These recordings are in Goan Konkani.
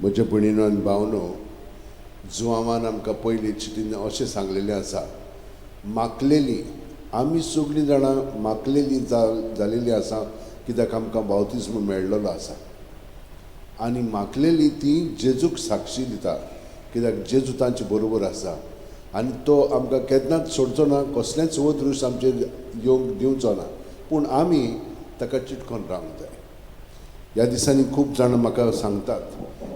म्हज्या भयणीनो आनी भावनो, जुवांवान आमकां पयले चिटीन अशें सांगलेलें आसा, माकलेली आमी सगळीं जाणां माकलेली जालेली आसा, कित्याक आमकां बावतिज्म मेळ्ळलो आसा. आनी माकलेली ती जेजूक साक्षी दिता, कित्याक जेजू तांचे बरोबर आसा आनी तो आमकां केन्नाच सोडचो ना, कसलेंच अदृश्ट आमचेर येवंक दिवचो ना. पूण आमी ताका चिटकोन रावंक जाय. ह्या दिसांनी खूब जाणां म्हाका सांगतात,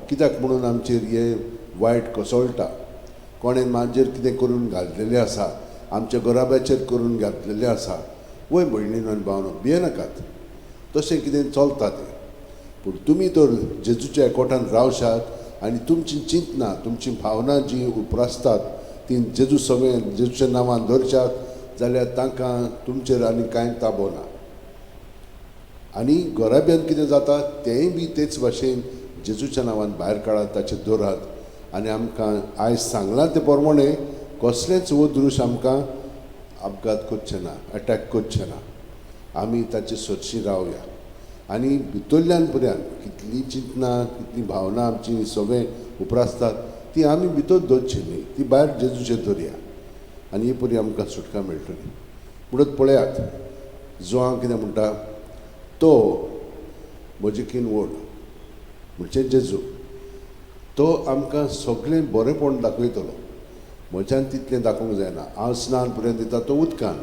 कित्याक म्हणून आमचेर हें वायट कोसळटा, कोणें म्हाजेर कितें करून घातलेलें आसा, आमच्या घराब्याचेर करून घातलेलें आसा. वय भयणीनो आनी भावनो, भियेनाकात, तशें कितें चलता तें. पूण तुमी तर जेजूच्या एकवटान रावशात आनी तुमचीं चिंतनां, तुमचीं भावनां जीं उप्रासतात तीं जेजू सगळें जेजूच्या नांवान दवरशात जाल्यार तांकां तुमचेर आनी कांय ताबो ना. आनी घराब्यान कितें जाता तेंय बी तेच भाशेन जेजूच्या नांवान भायर काडात, ताचेर दवरात. आनी आमकां आयज सांगलां ते प्रमाणे कसलेंच अदृश्ट आमकां अपघात करचें ना, अटॅक करचें ना. आमी ताचे सोदशी रावया आनी भितरल्यान पर्यंत कितलीं चिंतनां, कितलीं भावनां आमची सगळें उप्रासतात ती आमी भितर दवरची न्ही, ती भायर जेजूचेर दवरया आनी ही परी आमकां सुटका मेळटली. म्हणून पळयात जुवांव कितें म्हणटा, तो म्हजे कीन व्हड म्हणजे जेजू, तो आमकां सगळें बरेंपण दाखयतलो. म्हज्यान तितलें दाखोवंक जायना. हांव स्नान पर्यंत दिता तो उदकान,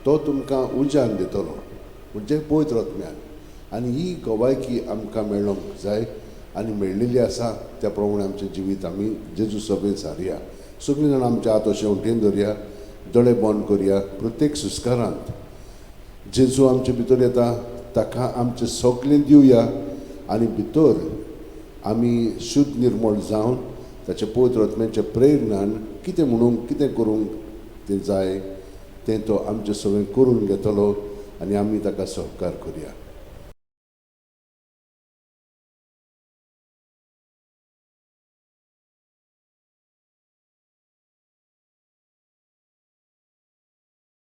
तो तुमकां उज्यान दितलो म्हणजे पवित्र आत्म्यान. आनी ही गवायकी आमकां मेळोंक जाय आनी मेळ्ळेली आसा. त्या प्रमाणे आमचें जिवीत आमी जेजू सभेन सारया. सगळीं जाणां आमच्या हात अशें उठेन धरया, दोळे बंद करया. प्रत्येक सुस्कारांत जेजू आमचे भितर येता, ताका आमचें सगळें दिवया आनी भितर आमी शुद्ध निर्मळ जावन ताच्या पवित्र आत्म्याच्या प्रेरणान कितें म्हणूंक, कितें करूंक तें जाय तें तो आमचें सगळें करून घेतलो आनी आमी ताका सहकार करया.